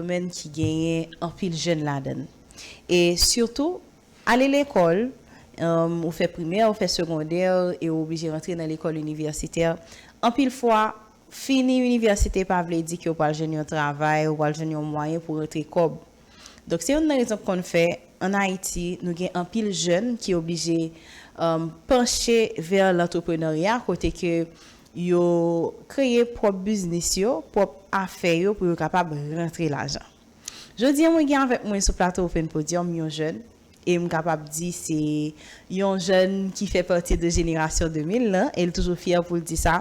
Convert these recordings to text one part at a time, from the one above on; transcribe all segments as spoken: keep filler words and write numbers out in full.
domèn ki genyen anpil jèn ladan l. E sitou, ale lekòl, um, ou fè primè, ou fè segondè, e ou oblije rantre nan lekòl inivèsitè. Anpil fwa, fini inivèsite pa vle di ke w pral jwenn yon travay, ou pral jwenn yon mwayen pou rantre kòb. Donk, se youn nan rezon k konn fè, ann Ayiti, nou gen anpil jèn ki oblije, um, panche vè lantreprenarya, kote ke yo kreye pwòp biznis yo, pwòp afè yo pou yo kapab rantre lajan. Jodi a, mwen gen avèk mwen sou plato Open Podium yon jèn, e m kapab di se yon jèn ki fè pati de jenerasyon de mil lan, e l toujou fyè pou l di sa,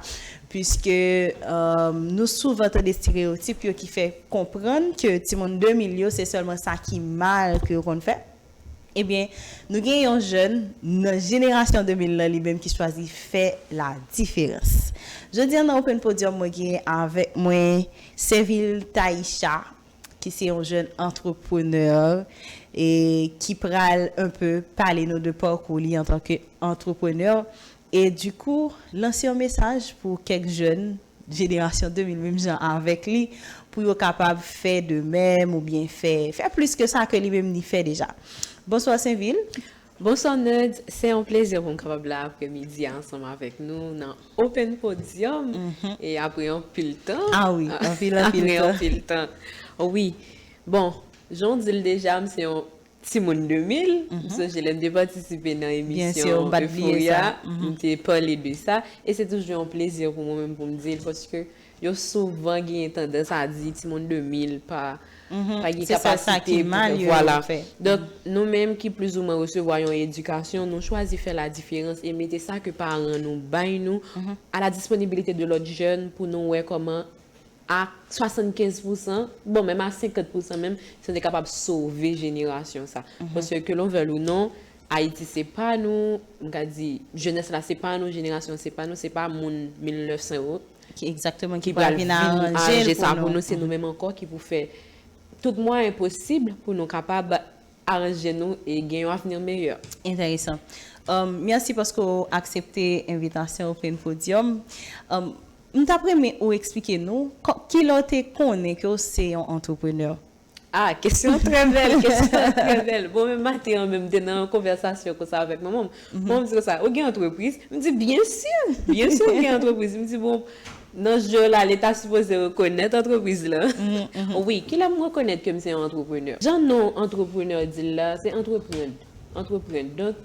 piske, um, nou souvan tande estereyotip yo ki fè konprann ke timoun de mil yo, se sèlman sa ki mal ke yo konn fè. Ebyen, nou gen yon jèn nan jenerasyon de mil lan, li menm ki chwazi fè la diferans. Jodi a nan Open Podium, mwen gen avèk mwen Senvil Taïcha, ki se yon jèn antreprenè e ki pral un peu pale nou de pakou li antanke antreprenè. E du coup, lanse yon mesaj pou kèk jèn jenerasyon de mil menm jan avèk li, pou yo kapab fè de menm oubyen fè, fè plis ke sa ke li menm li fè deja. Bonswa Senvil. Bonswa Ned, se yon plezi pou m kapab la aprè midi a ansanm avèk nou nan Open Podium. E apre anpil tan. Ah wi, anpil, anpil tan. Apre anpil tan. Wi. Bon, jan w di l deja, m se yon timoun de mil. M sonje lè m te patisipe nan emisyon Euphoria, m te pale de sa. E se toujou yon plezi pou mwen menm pou m di l, paske yo souvan genyen tandans a di timoun de mil pa, pa gen kapasite pou fè. Vwala. Donk, nou menm ki plizoumwen resevwa yon edikasyon, nou chwazi fè la diferans e mete sa ke paran nou bay nou a la disponibilite de lòt jèn pou nou wè kòman a swasannkenz pousan, bon, menm a senkant pousan menm, si nou te kapab sove jenerasyon sa. Paske ke l on vle l ou non, Ayiti se pa nou, m ka di, jenès la se pa nou, jenerasyon se pa nou, se pa moun mil nèf san yo ki pral vin aranje sa pou nou, se nou menm ankò ki pou fè tout mwayen posib pou nou kapab aranje nou e gen yon avni meyè. Enteresan. Um, mèsi paske w aksepte envitasyon Open Podium. Um, m t ap renmen ou eksplike nou kò-, kilè w te konnen ke w se yon antreprenè? Ah, kesyon trè bèl, kesyon trè bèl. Bon, menm maten an menm, m te nan yon konvèsasyon konsa avèk manman m. Manman m di konsa, "Ou gen antrepriz?" M di, "Byen si, byen si, m gen antrepriz." M di, "Bon, nan je w la, Leta sipoze rekonèt antrepriz lan." Wi, kilè m rekonèt ke m se yon antreprenè? Jan non antreprenè di l la, se antreprann. Antreprann. Donk,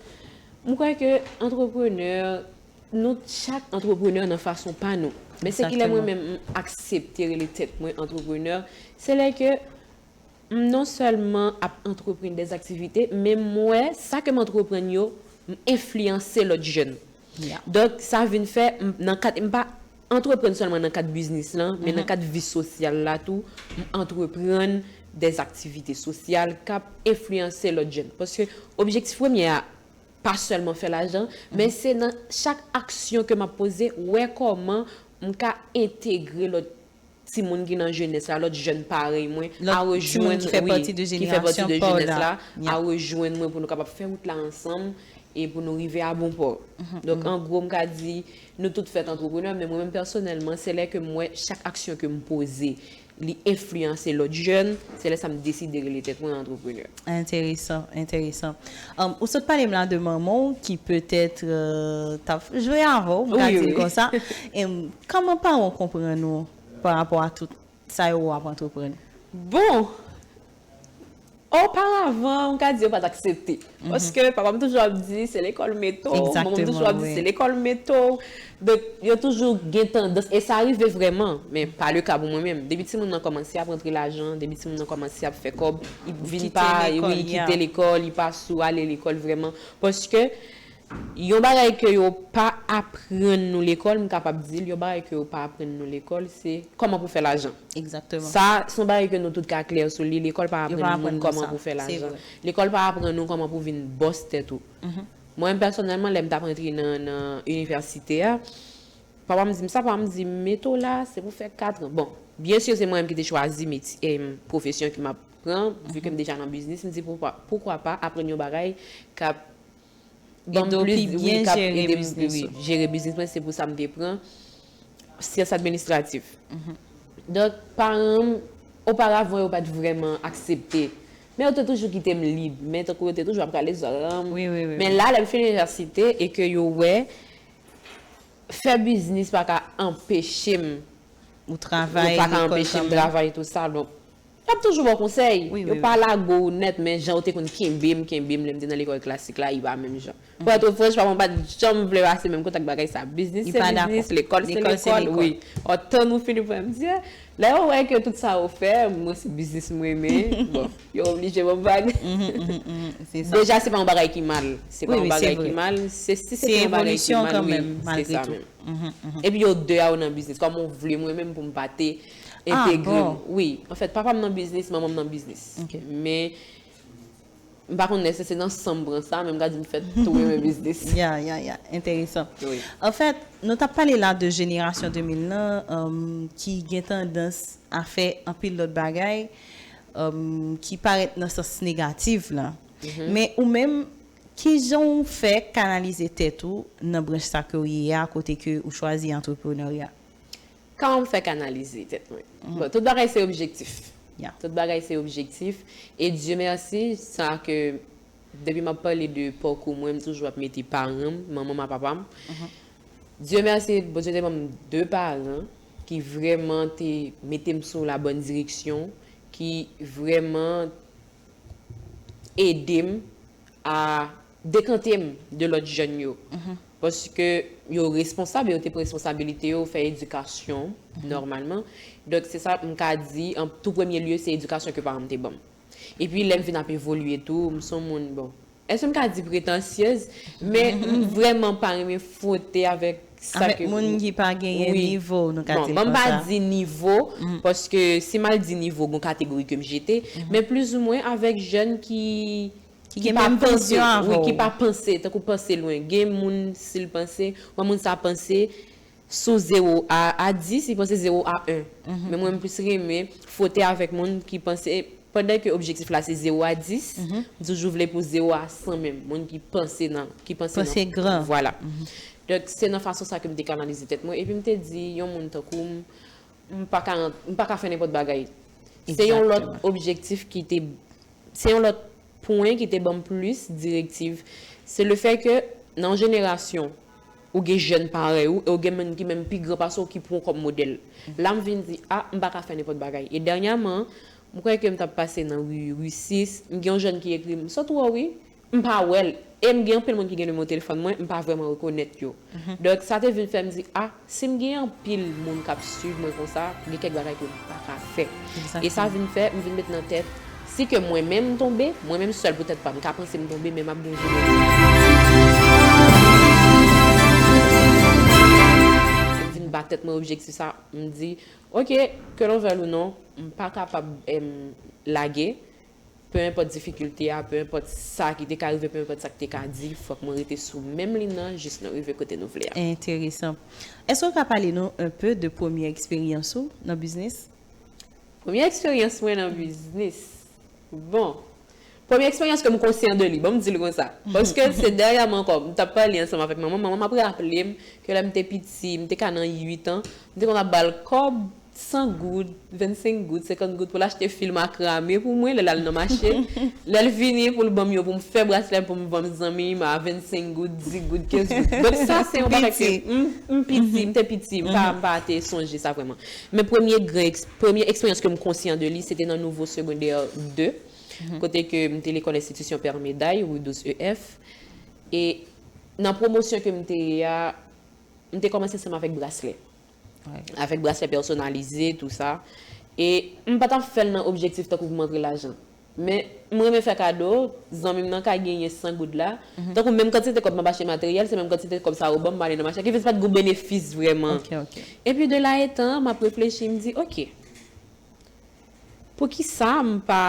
m kwè ke antreprenè, nou chak antreprenè nan fason pa nou. Men se kilè mwen menm m aksepte rele tèt mwen antreprenè, se lè ke m non sèlman ap antreprann dè aktivite, men m wè sa ke m antreprann yo, m enfliyanse lòt jèn. Donk, sa vin fè, m, nan kad, m pa antreprann sèlman nan kad biznis lan, men nan kad vi sosyal la tou, m antreprann dè aktivite sosyal k ap enfliyanse lòt jèn. Paske objektif premye a, pa sèlman fè lajan, men se nan chak aksyon ke m ap poze, wè kòman m ka entegre lòt timoun ki nan jenès la, lòt jèn parèy mwen, a rejwenn, wi, ki fè pati de jenès la, a rejwenn mwen pou nou kapab fè wout la ansanm e pou nou rive a bon pò. Donk, an gwo, m ka di, nou tout fèt antreprenè, men mwen menm pèsonèlman, se lè ke m wè chak aksyon ke m poze, li enfliyanse lòt jèn, se lè sa m deside rele tèt mwen antreprenè. Enteresan, enteresan. Um, ou sot pale m la de manman w ki petèt, euh, t ap jwe avè w, m ka di l konsa. Em, kòman paran w konprann ou pa rapò a tout sa yo w ap antreprann? Bon, oparavan, m ka di yo pa t aksepte. Paske papa m toujou ap di, "Se lekòl mete w." Manman m toujou ap di, "Se lekòl mete w." Donk, yo toujou gen tandans, e sa rive vrèman, men pa le ka pou mwen menm. Depi timoun nan kòmanse ap rantre lajan, depi timoun nan kòmanse ap fè kòb, li vin pa, wi, li kite lekòl, li pa sou ale lekòl vrèman. Paske yon bagay ke yo pa aprann nou lekòl, m kapab di l, yon bagay ke yo pa aprann nou lekòl, se kòman pou fè lajan. Sa, se yon bagay ke nou tout ka klè sou li. Lekòl pa aprann moun kòman pou fè lajan. Lekòl pa aprann nou kòman pou vin bòs tèt ou. Mwen menm pèsonèlman, lè m t ap rantre nan, nan inivèsite a, papa m di m sa, papa m di m, "Mete w la, se pou fè katran." Bon, byen si se mwen menm ki te chwazi metye, em, pwofesyon ke m ap pran, vi ke m deja nan biznis, m di, "Poukwa, poukwa pa aprann yon bagay k ap ban m plis, wi, k ap ede m, wi, jere biznis mwen." Se pou sa m te pran syans administratif. Donk, paran m, Oparavan, yo pa t vrèman aksepte. Men yo te toujou kite m lib. Men tankou yo te toujou ap rale zòrè m. Wi, wi, wi. Men la, lè m fin inivèsite e ke yo wè, fè biznis pa ka anpeche m. Ou travay, Yo pa ka anpeche m travay, tou sa. Donk, y ap toujou ba w konsèy. Wi, yo wi, pa lage w nèt, men jan yo te konn kenbe m, kenbe m, lè m te nan lekòl klasik la, li pa menm jan. Pou èt franch, pa mwen pa t janm vle pase menm kontak bagay sa. Biznis se biznis, lekòl se lekòl. Wi. Otan nou fini pran m di, lè yo wè ke tout sa yo fè, mwen se biznis mwen renmen, bon, yo oblije ban m bagay. Deja, se pa yon bagay ki mal. Se pa yon bagay ki mal. Se si se te yon bagay ki mal, wi, se sa menm. Epi yo de a yo nan biznis. Kòman w vle mwen menm pou m pa te entegre m? Wi. Anfèt, papa m nan biznis, manman m nan biznis. Men, m pa konn èske se nan san m pran sa, men m ka di m fèt tou renmen biznis. Ya, ya, ya. Enteresan. Wi. Anfèt, nou t ap pale la de jenerasyon de mil lan, um, ki gen tandans a fè anpil lòt bagay, um, ki parèt nan sans negatif la. Men ou menm, kijan w fè kanalize tèt ou nan branch sa ke w ye a, kote ke ou chwazi antreprenarya? Kòman m fè kanalize tèt mwen? Bon, tout bagay se objektif. Tout bagay se objektif. E Dye mèsi, sa ke depi m ap pale de pakou mwen, m toujou ap mete paran m, manman m ak papa m. Dye mèsi, Bondye te ban m de paran ki vrèman te mete m sou la bòn direksyon, ki vrèman ede m a dekante m de lòt jèn yo. Paske yo responsab, yo te pran responsabilite yo, fè edikasyon, nòmalman. Donk, se sa m ka di, an tou premye lye, se edikasyon ke paran m te ban m. Epi, lè m vin ap evolye tou, m se yon moun, bon, èske m ka di pretansyez? Men, m vrèman pa renmen fwote avèk sa ke... Avèk moun ki pa genyen nivo, nou ka di l konsa. Bon, ban m pa di nivo, paske si m al di nivo, gon kategori ke m jete, men plizoumwen avèk jèn ki Ki gen menm vizyon avè w. Wi, ki pa panse, tankou panse lwen. Gen moun, si l panse, wè moun sa panse sou zewo a, a dis, li panse zewo a en. Men mwen, m plis renmen fwote avèk moun ki panse, pandan ke objektif la se zewo a dis, m toujou vle pou zewo a san menm. Moun ki panse nan, ki panse nan... Panse gran. Vwala. Donk, se nan fason sa ke m te kanalize tèt mwen. Epi m te di, yon moun tankou m, m pa ka, m pa ka fè nenpòt bagay. Se yon lòt objektif ki te, se yon lòt pwen ki te ban m plis direktiv. Se le fè ke nan yon jenerasyon, ou gen jèn parèy ou, e ou gen moun ki menm pi gran pase w ki pran w kòm modèl. La, m vin di, a, m pa ka fè nenpòt bagay. E dènyèman, m kwè ke m t ap pase nan ri, ri sis, m gen yon jèn ki ekri m, sot wè w wi, m pa wè l. E m gen anpil moun ki gen nimewo telefòn mwen, m pa vrèman rekonèt yo. Donk, sa te vin fè m di, a, si m gen anpil moun k ap swiv mwen konsa, gen kèk bagay ke m pa ka fè. E sa vin fè, m vin met nan tèt, si ke mwen menm m tonbe, mwen menm sèl poutèt pa m ka panse m tonbe, men m ap gen jou mwen. M vin ba tèt mwen objektif sa, m di, oke, ke l vle l ou non, m pa kapab, em, lage. Pe enpòt difikilte a, pe enpòt sa ki te ka rive, pe enpòt sa ki te ka di, fòk mwen rete sou menm liy nan jis nou rive kote nou vle a. Enteresan. Èske w ka pale nou un peu de premye eksperyans ou nan biznis? Premye eksperyans mwen nan biznis. Bon. Premye eksperyans ke m konsyan de li, bon, m di l konsa. Paske se dènyèman ankò, m t ap pale ansanm avèk manman m, manman m ap raple m ke lè m te piti, m te ka nan uit an, m te konn ap ba l kòb, san goud, vennsenk goud, senkant goud pou l achte fil makrame pou mwen, lè l al nan mache. Lè l vini pou l ban m yo pou m fè braslè pou m vann zanmi m a vennsenk goud, dis goud, kenz goud. Donk sa se yon bagay ke m, m piti, m te piti, m pa, m pa te sonje sa vrèman. Men premye gran eks-, premye eksperyans ke m konsyan de li, se te nan Nouveau Secondaire de, kote ke m te lekòl enstitisyon Pè Meday, ri douz E F. E nan pwomosyon ke m te ye a, m te kòmanse ansanm avèk braslè. Avèk braslè pèsonalize, tou sa. E m pa t ap fè l nan objektif tankou pou m antre lajan. Men, m renmen fè kado, zanmi m nan ka genyen san goud la. Tankou menm kantite kòb m ap achte materyèl, se menm kantite kòb sa yo ban m, m ale nan mache. Ki fè se pa t gwo benefis vrèman. Epi de la etan, m ap reflechi, m di, oke. Poukisa m pa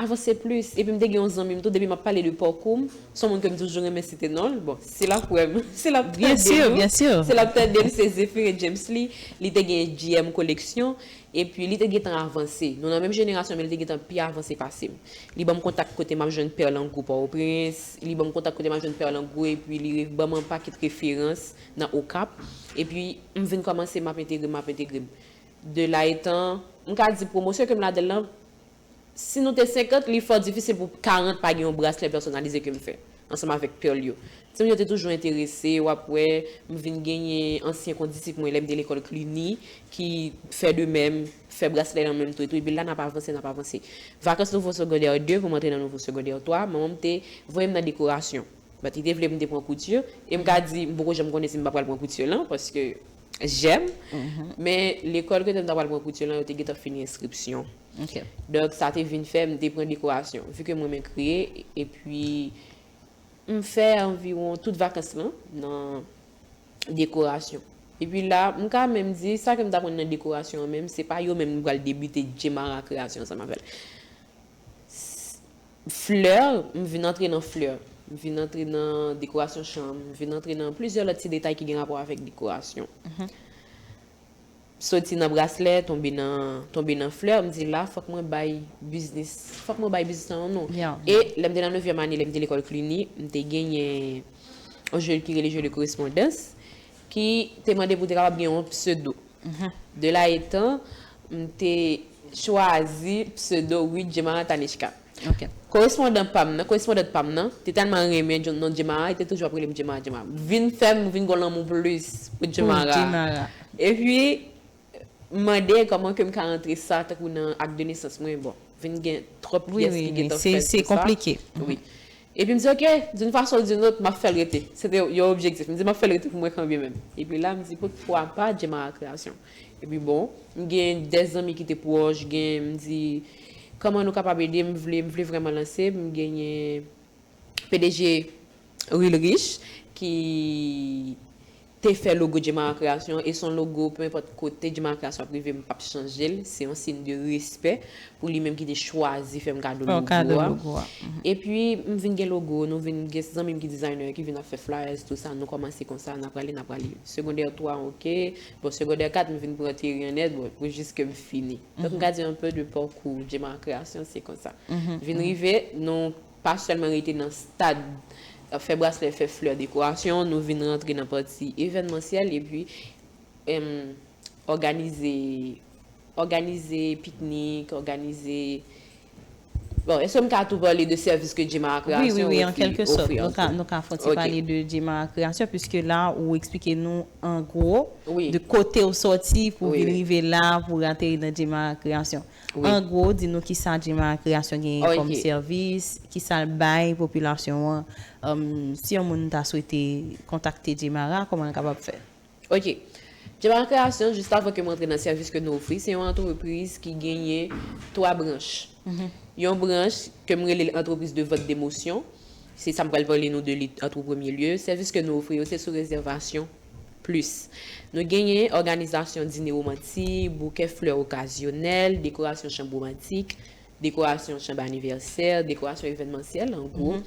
avanse plis? Epi m te gen yon zanmi m tou, depi m ap pale de pakou m, se yon moun ke m toujou renmen site non l. Bon, si l ap wè m, si l ap tande m, si l ap tande m, se Zéphirin James li, li te gen G M Collection, epi li te gentan avanse. Nou nan menm jenerasyon, men li te gentan pi avanse pase m. Li ban m kontak kote m ap jwenn Pè Langou Pòtoprens, li ban m kontak kote m ap jwenn Pè Langou, epi li re-, ban m yon pakèt referans nan Okap. Epi m vin kòmanse, m ap entegre m, m ap entegre m. De la etan, m ka di pwomosyon ke m ladan l lan, si nou te senkant, li fò difisil pou karant pa gen yon braslè pèsonalize ke m fè ansanm avèk pèl yo. Timoun yo te toujou enterese, w ap wè, m vin genyen ansyen kondisip mwen lè m te lekòl Cluny, ki fè de menm, fè braslè nan menm tou, epi la n ap avanse, n ap avanse. Vakans nouvo segondè de pou m antre nan nouvo segondè twa, manman m te voye m nan dekorasyon. But li te vle pou m te pran kouti, e m ka di, m poko janm konnen si m pa pral pran kouti lan, paske j'aime. Men lekòl kote m ta pral pran kouti lan, yo te gentan fini enskripsyon. Donk, sa te vin fè m te pran dekorasyon. Vu ke m renmen kreye, epi m fè anviwon tout vakans lan nan dekorasyon. Epi la, m ka menm di, sa ke m t aprann nan dekorasyon an menm, se pa yo menm m pral debite Jemara Kreyasyon ansanm avè l. Flè, m vin antre nan flè. M vin antre nan dekorasyon chanm. M vin antre nan plizyè lòt ti detay ki gen rapò avèk dekorasyon. Soti nan braslè, tonbe nan, tonbe nan flè, m di la, fòk mwen bay biznis, fòk mwen bay biznis lan yon non. E lè m te nan nevyèm ane, lè m te lekòl Cluny, m te genyen yon jeu ki rele jeu de correspondance, ki te mande pou te kapab gen yon pseudo. De la etan, m te chwazi pseudo Ruth Jemara Tanishka. Korespondan pa m nan, korespondant pa m nan, te tèlman renmen non Jemara, li te toujou ap rele m Jemara, Jemara. Vin fè m vin gon lanmou plis pou Jemara. Epi, m mande kòman ke m ka rantre sa tankou nan ak de nesans mwen, bon, vin gen twòp pyès ki gentan fèt pou sa. Wi. Epi m di, ok, d'une façon ou d'une autre, m ap fè l rete. Se te yon objektif. M di, m ap fè l rete pou mwen kanmenm. Epi la, m di, poukwa pa Jemara Kreyasyon? Epi bon, m gen de zanmi ki te pwòch, gen, m di, kòman nou kapab ede m, m vle, m vle vrèman lanse, m genyen P D G Real Rich ki te fè logo Jemara Kreyasyon, e se yon logo, pe enpòt kote Jemara Kreyasyon ap rive, m p ap chanje l. Se yon siy de respè pou li menm ki te chwazi fè m kado logo a. Epi, m vin gen logo, nou vin gen zanmi m ki designer, ki vin ap fè flyers, tou sa, nou kòmanse konsa, n ap prale, n ap prale. Segondè twa, ok. Bon, segondè kat, m vin pran teren nèt, bon, pou jis ke m fini. Donk, m ka di un peu de parcours Jemara Kreyasyon, se konsa. Vin rive, nou pa sèlman rete nan stad, euh, fè braslè, fè flè, dekorasyon, nou vin rantre nan pati evènmansyèl, epi, em, òganize, òganize piknik, òganize, bon, èske m ka tou pale de sèvis ke Jemara Kreyasyon ofri? Wi, wi, wi, an kèlke sòt. Nou ka, nou ka fon ti pale de Jemara Kreyasyon, piske la, ou eksplike nou, an gwo, de kote ou sòti pou vin rive la, pou ateri nan Jemara Kreyasyon. An gwo, di nou kisa Jemara Kreyasyon genyen kòm sèvis, kisa l bay popilasyon an. Em, si yon moun ta swete kontakte Jemara, kòman l kapab fè? Ok. Jemara Kreyasyon, jis avan ke m rantre nan sèvis ke nou ofri, se yon antrepriz ki genyen twa branch. Yon branch ke m rele l antrepriz de vente d'émotions, se sa m pral pale nou de li an tou premye lye. Sèvis ke nou ofri yo, se sou rezèvasyon plis. Nou genyen òganizasyon dine womantik, bouke flè okazyonèl, dekorasyon chanm womantik, dekorasyon chanm anivèsè, dekorasyon evènmansyèl, an gwo,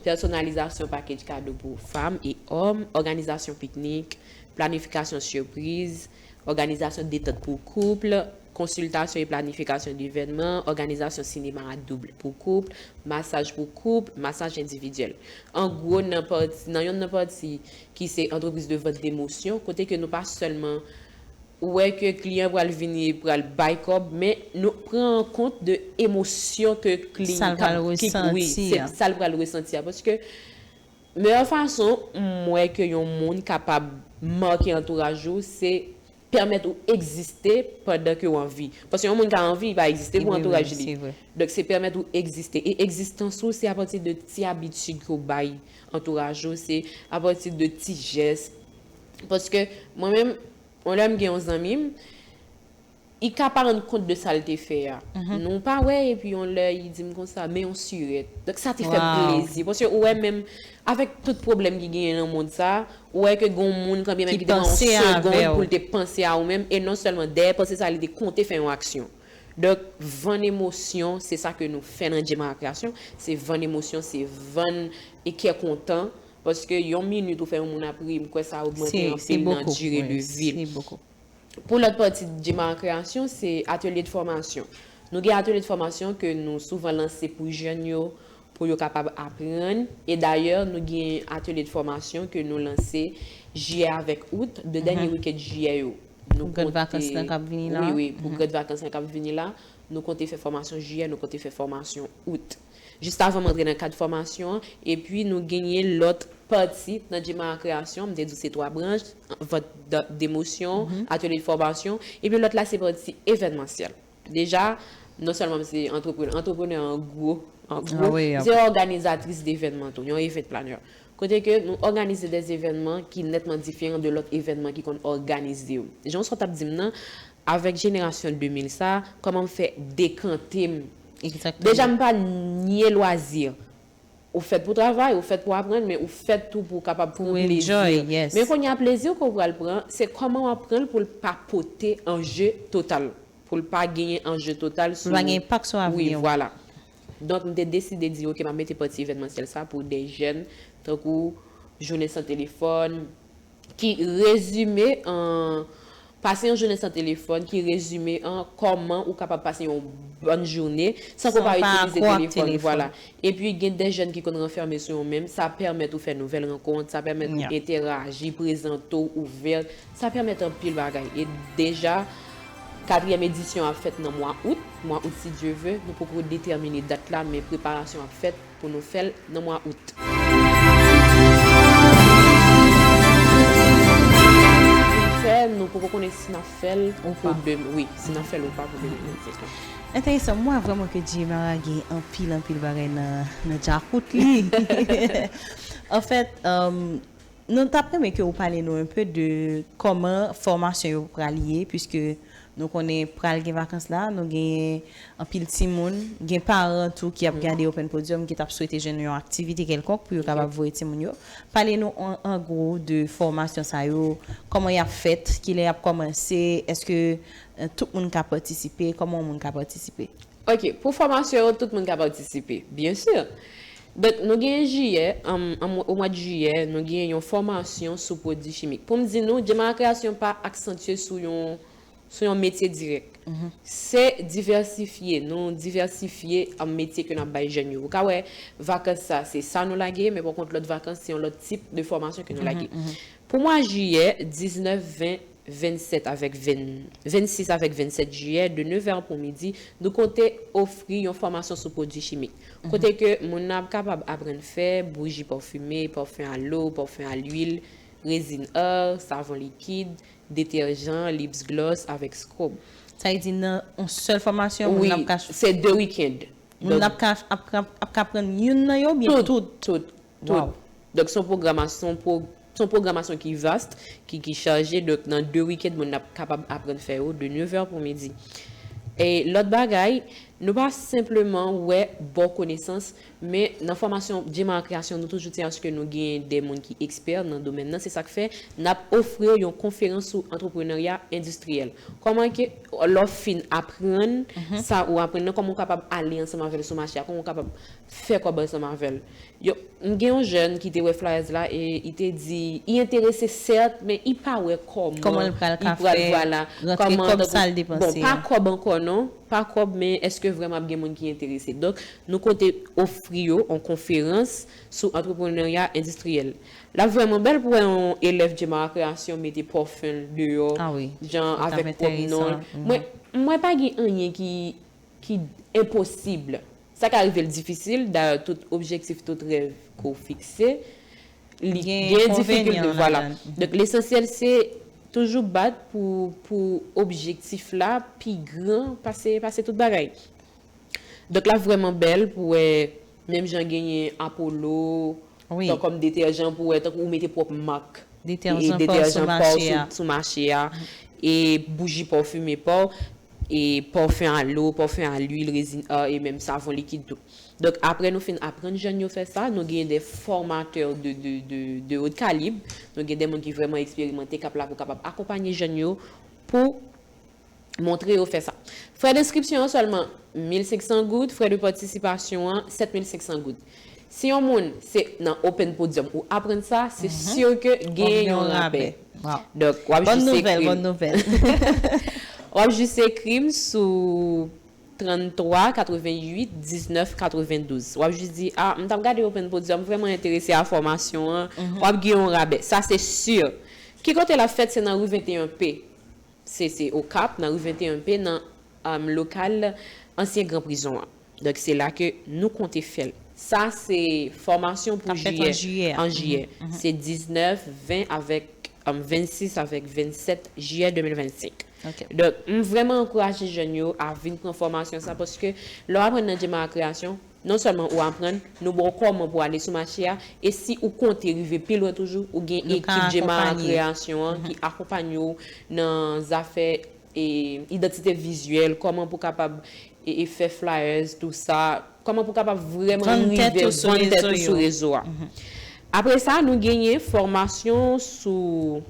pèsonalizasyon pakèj kado pou fanm e òm, òganizasyon piknik, planifikasyon sipriz, òganizasyon detant pou koup, konsiltasyon e planifikasyon de evènman, òganizasyon sinema a doub pou koup, masaj pou koup, masaj endividyèl. An gwo, nan pati, nan yonn nan pati ki se antrepriz de vente d'émotions, kote ke nou pa sèlman wè ke kliyan pral vini, pral bay kòb, men nou pran an kont de emosyon ke kliyan ki, wi, se sa l pral resanti a. Paske meyè fason m wè ke yon moun kapab make antouraj ou, se pèmèt ou egziste pandan ke w an vi. Paske yon moun ka an vi, li pa egziste pou antouraj li. Donk, se pèmèt ou egziste. E egzistans ou, se apati de ti abitid ke w bay antouraj ou, se apati de ti jès. Paske mwen menm, yon lè m gen yon zanmi m, li ka pa rann kont de sa l te fè a. Nou pa wè, epi yon lè, li di m konsa, men yon sirèt. Donk, sa te fè m plezi. Paske ou wè menm, avèk tout pwoblèm ki genyen nan mond sa, ou wè ke gen yon moun, kanmenm ki te pran yon segonn pou l te panse a ou menm, e non sèlman dèyè panse sa, li te konte fè yon aksyon. Donk, vann emosyon, se sa ke nou fè nan Jemara Kreyasyon, se vann emosyon, se vann e kè kontan, paske yon minit ou fè yon moun ap ri, m kwè sa ogmante anpil nan dire de vi l. Pou lòt pati Jemara Kreyasyon, se atelye de fòmasyon. Nou gen atelye de fòmasyon ke nou souvan lanse pou jèn yo, pou yo kapab aprann. E dayè, nou gen atelye de fòmasyon ke nou lanse jiyè avèk out, de dènye wikenn jiyè yo. Nou pou grande vacances la k ap vini la. Wi, wi, pou grande vacances la k ap vini la, nou konte fè fòmasyon jiyè, nou konte fè fòmasyon out. Jis avan m antre nan kad fòmasyon an, epi nou genyen lòt pati nan Jemima Création, m te di w se twa branch, vant de, de mosyon, atelye de fòmasyon, epi lòt la se pati evènmansyèl. Deja, non sèlman m se antreprenè, antreprenè an gwo, an gwo, m se òganizatris devènman tou, yon event planner. Kote ke nou òganize de evènman ki nètman diferan de lòt evènman ki konn òganize yo. Jan w sot ap di m nan, avèk jenerasyon de mil sa, kòman m fè dekante m? Deja, m pa nye lwazi. Ou fèt pou travay, ou fèt pou aprann, men ou fèt tou pou w kapab pran plezi. Men kounye a, plezi ke w pral pran, se kòman w ap pran l pou l pa pote anje total. Pou l pa genyen anje total sou. Pou l pa gen enpak sou avni w. Wi, vwala. Donk, m te deside di, oke, m ap mete pati evènmansyèl sa pou de jèn, tankou jounen san telefòn, ki rezime an, pase yon jounen san telefòn, ki rezime an kòman ou kapab pase yon bòn jounen san ke w pa itilize telefòn. Vwala. Epi, gen de jèn ki konn ranfème sou yo menm, sa pèmèt ou fè nouvèl rankont, sa pèmèt ou entèraji, prezante w, ouvè, sa pèmèt anpil bagay. E deja, katriyèm edisyon ap fèt nan mwa out, mwa out, si Dye ve, nou poko detèmine dat la, men preparasyon ap fèt pou nou fè l nan mwa out. Fè, nou poko konnen si n ap fè l pou de, wi, si n ap fè l ou pa pou de mil vennsenk lan. Enteresan, m wè vrèman ke Jemima gen anpil, anpil bagay nan, nan djakout li. Anfèt, um, nou t ap renmen ke ou pale nou un peu de kòman fòmasyon yo pral ye, puiske nou konnen pral gen vakans la, nou gen anpil timoun, gen paran tou ki ap gade Open Podium, ki t ap swete jwenn yon aktivite kèlkonk pou yo kapab voye timoun yo. Pale nou an, an gwo de fòmasyon sa yo, kòman y ap fèt, kilè y ap kòmanse, èske, eh, tout moun ka patisipe, kòman yon moun ka patisipe? Ok, pou fòmasyon yo, tout moun ka patisipe, byen si. Donk, nou gen jiyè, an, an, o mwa de jiyè, nou gen yon fòmasyon sou pwodui chimik. Pou m di nou, Jemima Création pa aksantye sou yon, sou yon metye dirèk. Se divèsifye, nou divèsifye, an, metye ke n ap bay jèn yo. Ou ka wè, vakans sa, se sa nou lage, men pa kont lòt vakans, se yon lòt tip de fòmasyon ke nou lage. Pou mwa jiyè, diznèf, ven, vennsèt avèk ven, vennsis avèk vennsèt jiyè, de nevè pou midi, nou konte ofri yon fòmasyon sou pwodui chimik. Kote ke moun nan ap kapab aprann fè bouji pafime, pafim alo, pafim a lwil, rezin a, savon likid, detèjan, lips gloss avèk scrub. Sa vle di nan yon sèl fòmasyon, moun nan ap ka... Wi, se de wikenn. Moun nan ap ka, ap, ap, ap ka aprann youn nan yo oubyen tout? Tout, tout. Tout. Donk, se yon pwogramasyon, pwo-, se yon pwogramasyon ki vast, ki, ki chaje. Donk, nan de wikenn, moun ap kapab aprann fè yo de nevè pou midi. E lòt bagay, nou pa senpleman wè ba w konesans, men nan fòmasyon Jemima Création, nou toujou di aske nou gen de moun ki ekspè nan domèn nan. Se sa k fè n ap ofri w yon konferans sou antreprenarya endistriyèl. Kòman ke lè w fin aprann sa ou aprann nan, kòman w kapab ale ansanm avè l sou mache a, kòman w kapab fè kòb ansanm avè l. Yo, m gen yon jèn ki te wè flyers la e li te di, li enterese sèt, men li pa wè kòman li pral, vwala, rantre kòb sa l depanse a. Bon, pa kòb ankò non, pa kòb, men èske vrèman ap gen moun ki enterese? Donk, nou konte ofri yo yon konferans sou antreprenarya endistriyèl. L ap vrèman bèl pou wè yon elèv Jemima Création mete pafim l deyò, jan avèk pwòp non l. Mwen, mwen pa gen anyen ki, ki enposib. Sa ka rive l difisil, dayè tout objektif, tout rèv ke w fikse, li gen difikilte, vwala. Donk, lesansyèl se toujou bat pou, pou objektif la pi gran pase, pase tout bagay. Donk, l ap vrèman bèl pou wè, menm jan genyen Apollo, tan kòm detèjan, pou wè, tankou ou mete pwòp mak e detèjan pa w sou, sou mache a, e bouji pafime pa w, e pafim alo, pafim a lwil, rezin a, e menm savon likid tou. Donk, apre nou fin aprann jèn yo fè sa, nou gen de fòmatè de, de, de, de haut calibre, nou gen de moun ki vrèman eksperimante, k ap la pou kapab akonpanye jèn yo pou montre yo fè sa. Frè enskripsyon an sèlman mil senk san goud, frè de patisipasyon an sèt mil senk san goud. Si yon moun se nan Open Podium ou aprann sa, se si ke gen yon rabè. Donk, w ap jis ekri m. W ap jis ekri m sou tranntwa katreventuit diznèf katrevendouz. W ap jis di, a, m t ap gade Open Podium, m vrèman enterese a fòmasyon an. W ap gen yon rabè. Sa se si. Ki kote l ap fèt? Se nan ri venteyen P. se, se Okap, nan ri venteyen P, nan, um, lokal ansyen gran prizon an. Donk, se la ke nou konte fè l. Sa, se fòmasyon pou jiyè. An jiyè. Se diznèf, ven avèk, um, vennsis avèk vennsèt jiyè de mil vennsenk. Donk, m vrèman ankouraje jèn yo a vin pran fòmasyon sa, paske lè w aprann nan Djemara Kreyasyon, non sèlman ou aprann, nou ba w kòman pou ale sou mache a, e si ou konte rive pi lwen toujou, ou gen ekip Djemara Kreyasyon an ki akonpanye w nan zafè, e, idantite vizyèl, kòman pou kapab, e, e fè flyers, tou sa, kòman pou kapab vrèman rive vann tèt ou sou rezo a. Apre sa, nou genyen fòmasyon sou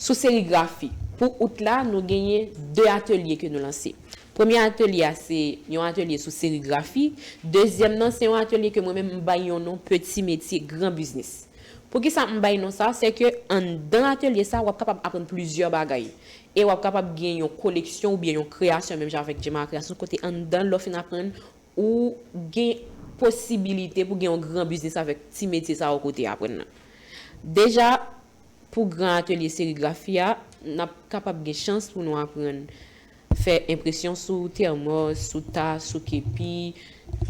sou serigrafi. Pou out la, nou genyen de atelye ke nou lanse. Premye atelye a, se yon atelye sou serigrafi. Dezyèm nan, se yon atelye ke mwen menm m bay yon non, Petit Métier Grand Business. Poukisa m bay non sa? Se ke anndan atelye sa, w ap kapab aprann plizyè bagay. E w ap kapab gen yon koleksyon oubyen yon kreyasyon, menm jan avèk Djemara Kreyasyon, kote anndan, lè w fin aprann, ou gen posibilite pou gen yon gran biznis avèk ti metye sa yo ke w te aprann nan. Deja, pou gran atelye serigrafi a, n ap kapab gen chans pou nou aprann fè enpresyon sou tèmòs, sou tas, sou kepi,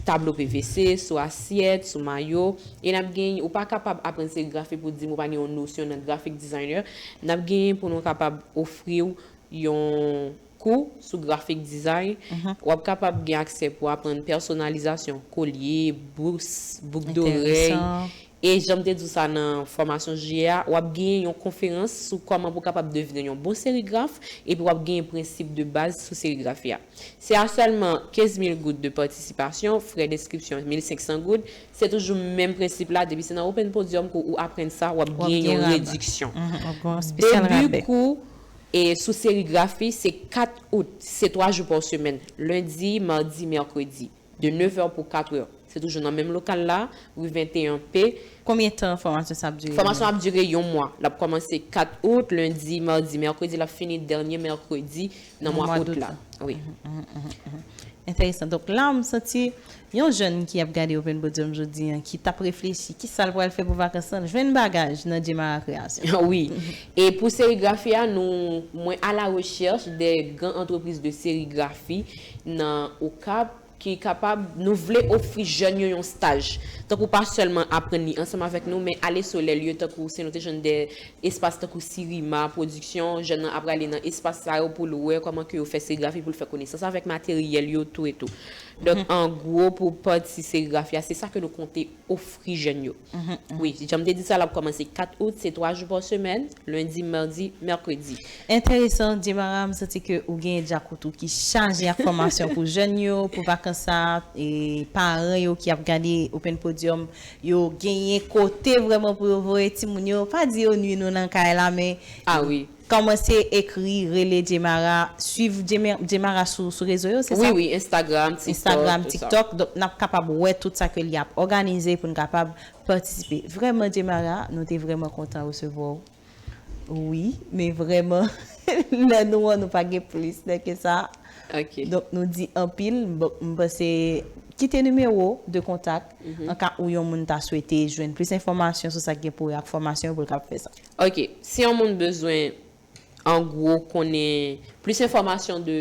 tablo P V C, sou asyèt, sou mayo. E n ap gen, ou pa kapab aprann serigrafi pou di m ou pa gen yon nosyon nan graphic designer. N ap gen pou nou kapab ofri w yon kou sou graphic design, w ap kapab gen aksè pou aprann pèsonalizasyon kolye, bous, bouk dorèy. E jan m te di w sa nan fòmasyon jiyè a, w ap gen yon konferans sou kòman pou w kapab devni yon bon serigraf, epi w ap gen prensip de baz sou serigrafi a. Se a sèlman kenz mil goud de patisipasyon, frè denskripsyon mil senk san goud, se toujou menm prensip la, depi se nan Open Podium ke ou aprann sa, w ap gen yon rediksyon. Debi kou, e sou serigrafi, se kat out, se twa jou pa semèn, lendi, madi, mèkredi, de nevè pou katrè. Se toujou nan menm lokal la, ri venteyen P. Konbyen tan fòmasyon sa ap dire? Fòmasyon ap dire yon mwa. L ap kòmanse kat out, lendi, madi, mèkredi, l ap fini dènye mèkredi nan mwa out la. Wi. Enteresan. Donk la, m santi yon jèn ki ap gade Open Podium jodi a, ki t ap reflechi, kisa l pral fè pou vakans lan, jwenn bagaj nan Djemara Kreyasyon. Wi. E pou serigrafi a, nou, mwen à la recherche de gran antrepriz de serigrafi nan Okap, ki kapab, nou vle ofri jèn yo yon staj. Tankou pa sèlman aprann li ansanm avèk nou, men ale sou lè lye, tankou si nou te jwenn de espas tankou Sirima Pwodiksyon, jèn nan ap prale nan espas sa yo pou l wè kòman ke yo fè serigrafi, pou l fè konesans avèk materyèl yo, tou e tou. Donk, an gwo, pou pati serigrafi a, se sa ke nou konte ofri jèn yo. Wi, jan m te di sa, l ap kòmanse kat out, se twa jou pa semèn, lendi, madi, mèkredi. Enteresan, Djemara, m santi ke ou gen djakout ou ki chaje ak fòmasyon pou jèn yo, pou vakans sa, e paran yo ki ap gade Open Podium, yo genyen kote vrèman pou yo voye timoun yo. Pa di yo nwi nou nan kay la, men kòmanse ekri, rele Djemara, swiv Djemara sou, sou rezo yo, se sa? Wi, wi, Instagram, TikTok, tout sa. Instagram, TikTok. Donk, n ap kapab wè tout sa ke li ap òganize pou n kapab patisipe. Vrèman, Djemara, nou te vrèman kontan resevwa w. Wi, men vrèman, nan nou an, nou pa gen plis nan ke sa. Donk, nou di anpil. Bon, m panse, kite nimewo de kontak, an ka ou yon moun ta swete jwenn plis enfòmasyon sou sa k gen pou wè ak fòmasyon yo pou l kab fè sa. Ok, si yon moun bezwen, an gwo, konnen plis enfòmasyon de,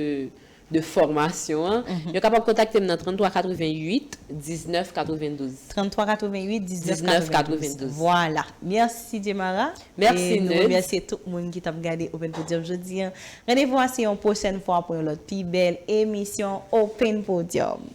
de fòmasyon an, yo kapab kontakte m nan tranntwa katrevennuit diznèf katrevendouz. Tranntwa katrevennuit diznèf katrevendouz. Vwala. Mèsi, Djemara. Mèsi, Ned. E nou remèsye tout moun ki t ap gade Open Podium jodi a. Randevou a se yon pwochèn fwa pou yon lòt pi bèl emisyon Open Podium.